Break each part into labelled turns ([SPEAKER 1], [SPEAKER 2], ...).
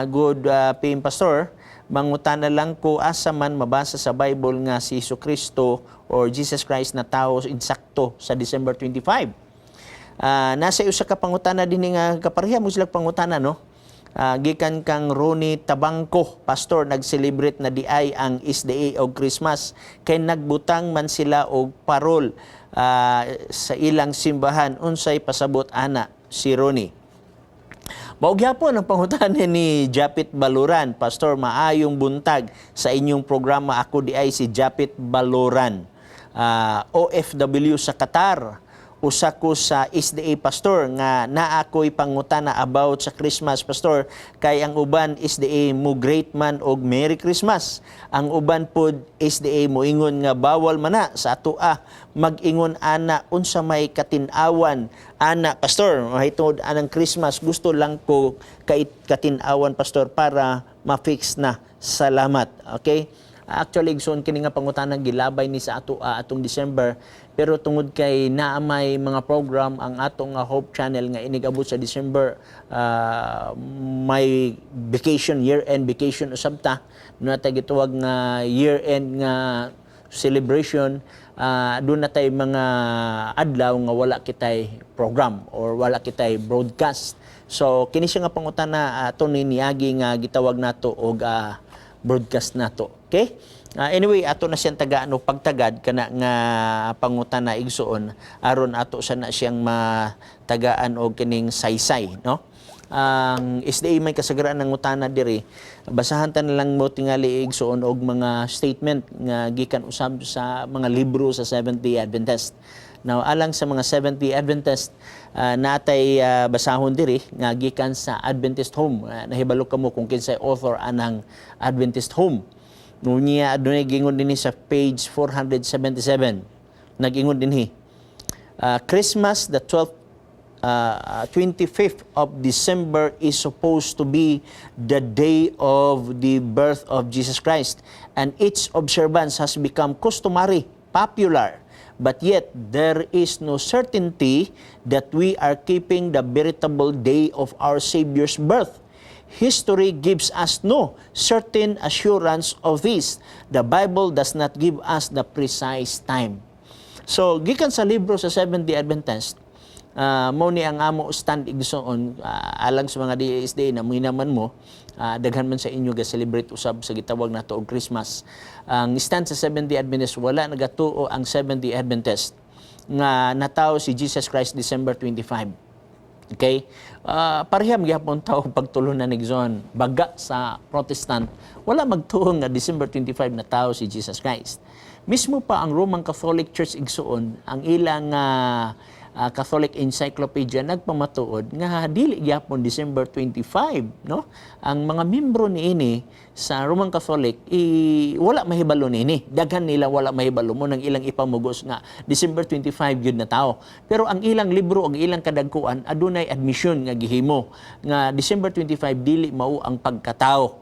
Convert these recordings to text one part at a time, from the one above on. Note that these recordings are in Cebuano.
[SPEAKER 1] Good PM, Pastor, mangutana lang ko, asa man mabasa sa Bible nga si Hesus Kristo or Jesus Christ na tao insakto sa December 25? Nasa usa ka pangutana dinhi nga kapareha mo sila pangutana, no? Gikan kang Ronnie Tabangco, "Pastor, nag-celebrate na diay ang SDA og Christmas kay nagbutang man sila og parol sa ilang simbahan. Unsay pasabot ana?" Si Ronnie. Mao gyapon ang pangutana ni Japit Baluran. "Pastor, maayong buntag sa inyong programa. Ako diay si Japit Baluran, OFW sa Qatar. Usa ko sa SDA, Pastor, nga naa ko'y pangutana about sa Christmas, Pastor, kay ang uban SDA mo greet man og Merry Christmas. Ang uban pod SDA moingon nga bawal man na sa atoa mag-ingon ana. Unsa may katin-awan ana, Pastor, mahitungod anang Christmas? Gusto lang ko kay katin-awan, Pastor, para ma-fix na. Salamat." Okay? Actually, igsoon, kini nga pangutana gilabay ni sa ato atong December, pero tungod kay naa may mga program ang atong Hope Channel nga inigabot sa December, may vacation, year-end vacation usab ta no, ta gituwag nga year-end nga celebration, doon na tay mga adlaw nga wala kitay program or wala kitay broadcast. So kini siya nga pangutana ato ni niagi nga gitawag nato og broadcast nato. Okay? Anyway, ato na siyang tagaan o pagtagad kana nga pangutana, igsuon, aron ato sa na siyang matagaan og kining saysay, no? Ang SDA may kasagaraan ng utana diri. Basahan ta na lang mo tingali, igsuon, og mga statement nga gikan usab sa mga libro sa Seventh-day Adventist. Now, alang sa mga Seventh-day Adventist, natay basahon diri nga gikan sa Adventist Home. Nahibalo kamo kung kinsay author anang Adventist Home. Nunya adunay gingon dinhi sa page 477. Nag-ingon dinhi. "Christmas, the 12th 25th of December, is supposed to be the day of the birth of Jesus Christ, and its observance has become customary, popular. But yet, there is no certainty that we are keeping the veritable day of our Savior's birth. History gives us no certain assurance of this. The Bible does not give us the precise time." So, gikan sa libro sa Seventh-day Adventist, mao ni ang amo stand, igsoon, alang sa mga DSD na muhinaman mo, daghan man sa inyo ga celebrate usab sa gitawag nato og Christmas. Ang stand sa Seventh-day Adventist, wala nagatuo ang Seventh-day Adventist nga natawo si Jesus Christ December 25. Okay? Pareha gyapon tao pagtulunan, igsoon. Baga sa Protestant, wala magtuo nga December 25 na tao si Jesus Christ. Mismo pa ang Roman Catholic Church, igsoon, ang ilang Catholic Encyclopedia nagpamatuod nga dili gyapon December 25, no? Ang mga membro niini sa Roman Catholic i wala mahibalo niini. Daghan nila wala mahibalo mo nang ilang ipamugos nga December 25 gyud na tao. Pero ang ilang libro, ang ilang kadagkuan, adunay admission nga gihimo nga December 25 dili mao ang pagkatao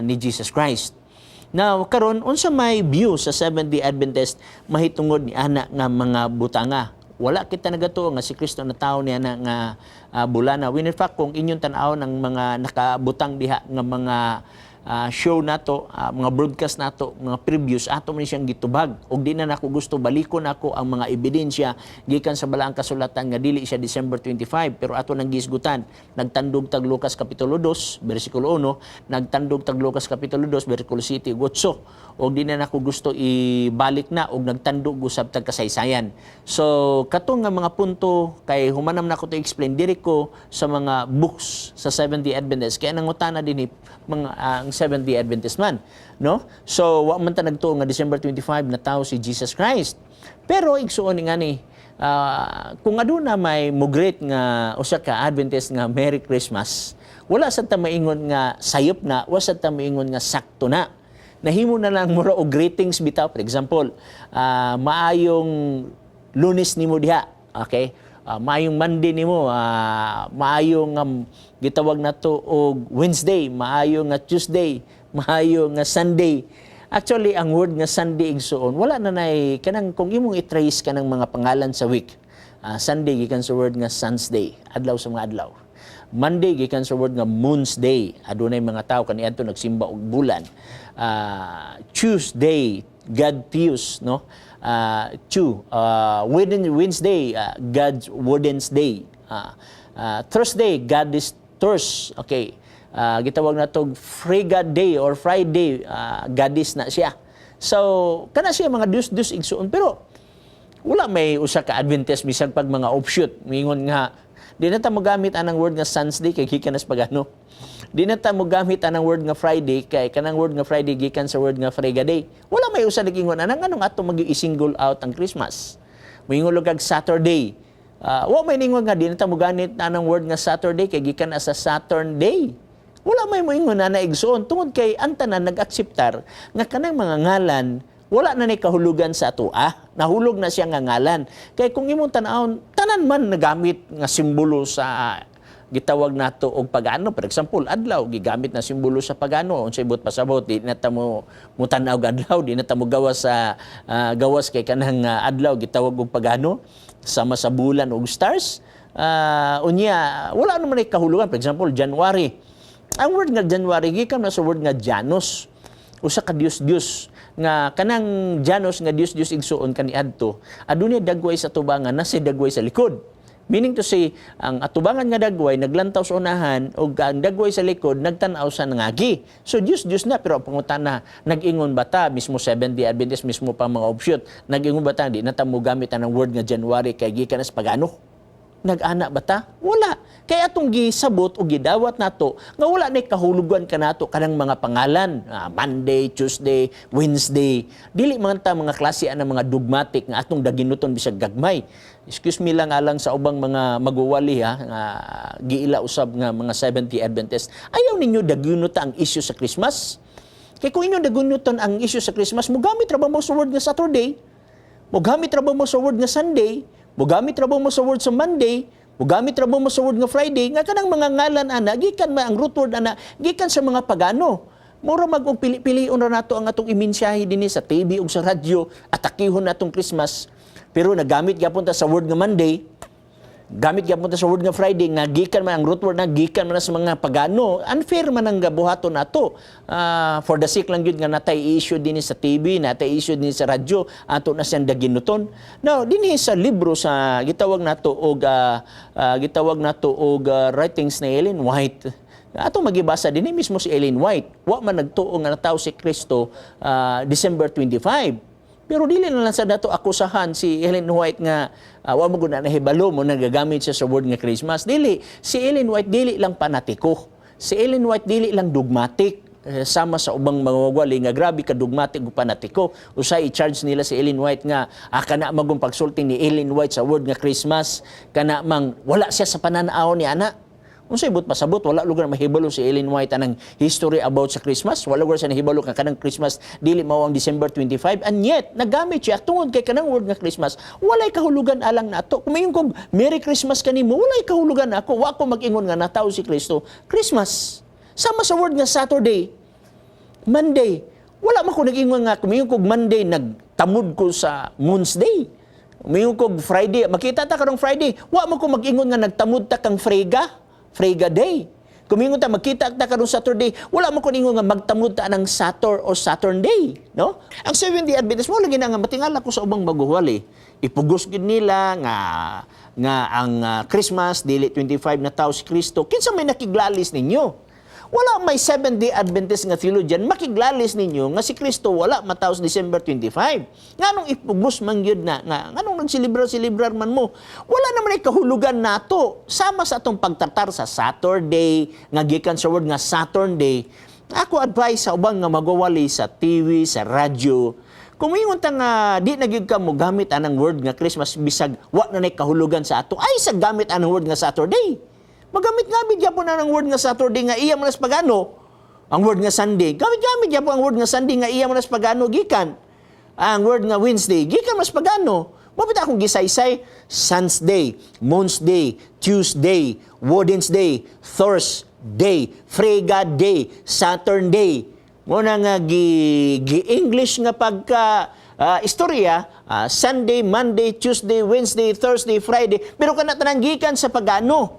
[SPEAKER 1] ni Jesus Christ. Now, karon, unsa may view sa Seventh-day Adventist mahitungod ni ana nga mga butanga? Wala kita nagatuo nga si Kristo na tao niya na nga bulana. When in fact, kung inyong tan-aw ng mga nakabutang diha nga mga show nato, mga broadcast nato, mga previews, ato man siyang gitubag. Og di na nako gusto balikon nako ang mga ebidensya gikan sa Balaang Kasulatan nga dili siya December 25, pero ato nang gisgutan. Nagtandog tag Lucas kapitulo 2 bersikulo 1, nagtandog tag Lucas kapitulo 2 bersikulo 7 ug 8. Og di na nako gusto ibalik na og nagtandog usab tag kasaysayan. So katong nga mga punto kay humanam nako to explain diri ko sa mga books sa Seventh-day Adventist, kaya nangutana dinhi mga ang Seventh-day Adventist man, no? So wa man ta nagtuo nga December 25 na tao si Jesus Christ. Pero igsuon ni ngani, kung aduna may mo-greet nga usa ka Adventist nga Merry Christmas, wala sad ta maingon nga sayop na, wala sad ta maingon nga sakto na. Nahimo na lang mura og greetings bitaw. For example, maayong Lunes nimo diha, okay? Maayong Monday nimo, maayong gitawag nato og Wednesday, maayo nga Tuesday, maayo nga Sunday. Actually, ang word nga Sunday, igsuon, wala na nay kanang kung imong i-trace kanang mga pangalan sa week. Sunday gikan sa word nga Sunday, adlaw sa mga adlaw. Monday gikan sa word nga Moon's Day. Adunay mga tao kaniadto nagsimba og bulan. Tuesday, God Theus, no? Wednesday, God's Woden's Day. Thursday, God is Thurs. Okay. Gitawag na to Frigga Day or Friday, goddess na siya. So, kana siya mga Diyos-Diyos, igsuon. Pero wala may usa ka Adventist, bisan pag mga offshoot, mingon nga di na ta mogamit anang word nga Sun's Day kay gikan na sa pagano. Di na ta mogamit anang word nga Friday kay kanang word nga Friday gikan sa word nga Frigga Day. Wala may usa nag-ingon anang anong ato magi-single out ang Christmas. Moingon kag Saturday. Wa may ningon nga di na ta mogamit anang word nga Saturday kay gikan na sa Saturn Day. Wala may moingon na naigsuon tungod kay ang tanan nag-akseptar nga kanang mga ngalan wala na ni kahulugan sa ato ah. Nahulog na siya nga ngalan. Kay kung imong tan-awon, tanan man nagamit nga simbolo sa gitawag nato og pagano. For example, adlaw gigamit na simbolo sa pagano. Unsay buot pasabot, di na ta mo mutan-aw og adlaw, di na ta mo gawas sa gawas kay kanang adlaw gitawag og pagano sama sa bulan og stars. Unya wala naman ay kahulugan. For example, January. Ang word nga January gikan na sa word nga Janus, usa ka Dios-Dios nga kanang Janus nga Dios-Dios, igsuon, kaniadto adunay dagway sa tubangan na si dagway sa likod. Meaning to say, ang atubangan nga dagway naglantaw sa unahan ug ang dagway sa likod nagtan-aw sa nangagi. So Dios Dios na. Pero ang pangutana, nag-ingon ba ta mismo Seventh-day Adventist, mismo pa mga offshoot, nag-ingon ba ta di na ta mo gamit ang word nga January kay gikan sa pagano? Nag-ana ba ta? Wala. Kaya atong gisabot o gidawat nato nga wala na kahulugan kanato kanang mga pangalan, Monday, Tuesday, Wednesday. Dili man ta mga klase ang mga dogmatic nga atong daginuton bisag gagmay. Excuse me lang alang sa ubang mga magwawali ha, nga giila usab nga mga Seventh-day Adventist. Ayaw ninyo daginuta ang issue sa Christmas. Kay kung inyo daginuton ang issue sa Christmas, mugamit ra ba mo sa word nga Saturday? Mugamit ra ba mo sa word nga Sunday? Mugamit ra ba mo sa word sa Monday? Mugamit ra ba mo sa word nga Friday? Nga kanang mga ngalan ana, gikan man ang root word ana, gikan sa mga pagano. Mura mag og pili-pilion ra nato ang atong imensahe dinhi sa TV ug sa radyo, atakihon natong Christmas. Pero nagamit gyapon ta sa word nga Monday, gamit gyapon ta sa word nga Friday nga gikan man ang root word na gikan man na sa mga pagano. Unfair man ang gabuhaton nato. For the sake lang gyud nga natay issue dinhi sa TV, natay issue dinhi sa radyo, ato na siyang daginuton. Now, dinhi sa libro sa gitawag nato og writings ni Ellen White, ato magibasa dinhi, mismo si Ellen White wa man nagtuo nga natawo si Kristo December 25. Pero dili na lang sa dato akusahan si Ellen White nga wa mo gud na nahibalo mo nagagamit siya sa word nga Christmas. Dili si Ellen White dili lang panatiko. Si Ellen White dili lang dogmatic sama sa ubang mga wali nga grabe ka dogmatic ug panatiko. Usay i-charge nila si Ellen White nga kana magong pagsulti ni Ellen White sa word nga Christmas kana mang wala siya sa pananaw ni ana. Unsay buot pasabot, wala lugar mahibalo si Ellen White anang history about sa Christmas. Wala lugar siya nahibalo nga kanang Christmas dili mao ang December 25, and yet nagamit siya tungod kay kanang word nga Christmas walay kahulugan alang nato. Kung mayon kog "Merry Christmas" kanimo, walay kahulugan ako. Wa ko mag-ingon nga natawo si Kristo Christmas. Sama sa word nga Saturday, Monday. Wala man ko nag-ingon nga kung kog Monday nagtamod ko sa Moon's Day. Muingon kog Friday, makita ta karong Friday, wa mo ko mag-ingon nga nagtamod ta kang Frigga Day. Kung mingon ta magkita ta karong Saturday, wala mo ko ningon nga magtamod ta ng Saturn o Saturn Day, no? Ang Seventh-day Adventist mo lagi na nga matingala ko sa ubang maghuwali. Ipugos gid nila nga nga ang Christmas dili 25 na tao si Kristo. Kinsa may nakiglalis ninyo? Wala may Seventh-day Adventist nga theologian makiglalis ninyo nga si Kristo wala mataos December 25. Nganong ipugos man gyud na nga nganong nagselebrar-selebrar man mo? Wala naman ay kahulugan nato. Sama sa atong pagtratar sa Saturday nga gikan sa word nga Saturn Day. Ako advice sa ubang nga magwawali sa TV, sa radyo, kung moingon ta nga di na gyud ka mo gamit anang word nga Christmas bisag wa na nay kahulugan sa ato, ay sa gamit anang word nga Saturday. Magamit gamit gyapon na ang word nga Saturday nga iya man sa pagano. Ang word nga Sunday, gamit-gamit gyapon ang word nga Sunday nga iya man sa pagano gikan. Ang word nga Wednesday, gikan man sa pagano. Mao akong gisaysay: Sun's Day, Moon's Day, Tuesday, Woden's Day, Thursday, Frigga Day, Saturn Day. Mo na nga gi English nga pagka istorya, Sunday, Monday, Tuesday, Wednesday, Thursday, Friday, pero kana tanang gikan sa pagano.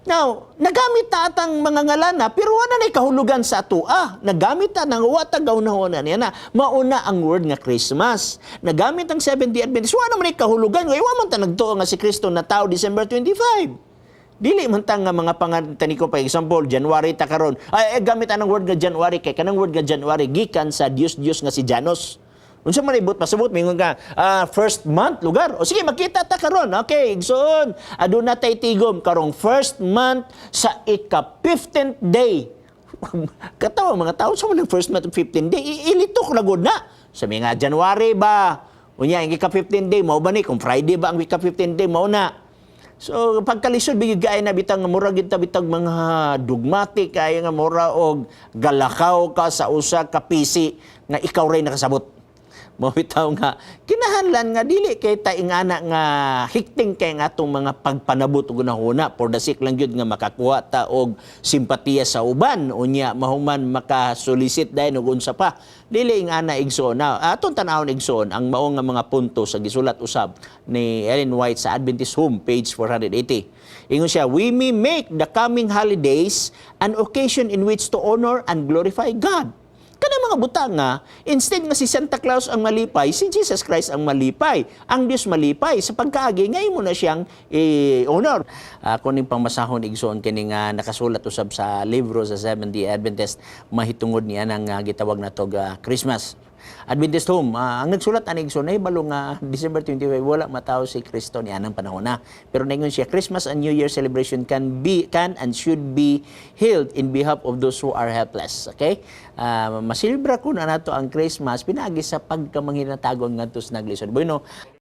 [SPEAKER 1] Now, nagamit ta atang mga ngalana pero wala na kahulugan sa atoa. Nagamit ta nang wa ta gahunahuna niya na mauna ang word nga Christmas. Nagamit ang Seventh-day Adventist, wala man kahulugan. Wa man ta nagtuo nga si Kristo natawo December 25. Dili man ta nga mga pangantani ko, pa example, January ta karon. Ay, eh, gamit anang word nga January kay kanang word nga January gikan sa Dios Dios nga si Janus. Unsa man ibot pasabot, mingon ka first month lugar. O sige, makita ta karon. Okay, igsoon. Aduna tay tigom karong first month sa ika 15th day. Katawa mga tao sa man first month 15 day. Ilitok na gud na. Sa nga January ba? Unya ang ika 15 day mao ba ni kung Friday ba ang ika 15 day mao na. So pagkalisod bigid kay na bitang nga mura gid ta bitag mga dogmatic kay nga mura og galakaw ka sa usa ka PC nga ikaw ray nakasabot. Mao bitaw nga kinahanglan nga dili kay ta ingana nga hikting kay nga atong mga pagpanabot ug hunahuna for the sake lang gyud nga makakuha ta og simpatiya sa uban, unya mahuman makasolicit dayon og unsa pa. Dili ingana, igsoon. Na atong tan-awon, igsoon, ang mao nga mga punto sa gisulat usab ni Ellen White sa Adventist Home, page 480. Ingon siya, "We may make the coming holidays an occasion in which to honor and glorify God." Kanang mga butang nga, instead nga si Santa Claus ang malipay, si Jesus Christ ang malipay. Ang Dios malipay sa pagkaagi nga imo na siyang i-honor. Ako ning pangmasahon, igsoon, kini nga nakasulat usab sa libro sa Seventh-day Adventist mahitungod niya nang gitawag nato Christmas. Adventist Home, ang nagsulat ani, igsoon, ay balo nga December 25 wala matawo si Kristo ni anang panahon na. Pero ningon siya, "Christmas and New Year celebration can and should be held in behalf of those who are helpless." Okay? Masilibra ko na nato ang Christmas pinagi sa pagkamanghinatagon ngadto sa naglisod. Bueno,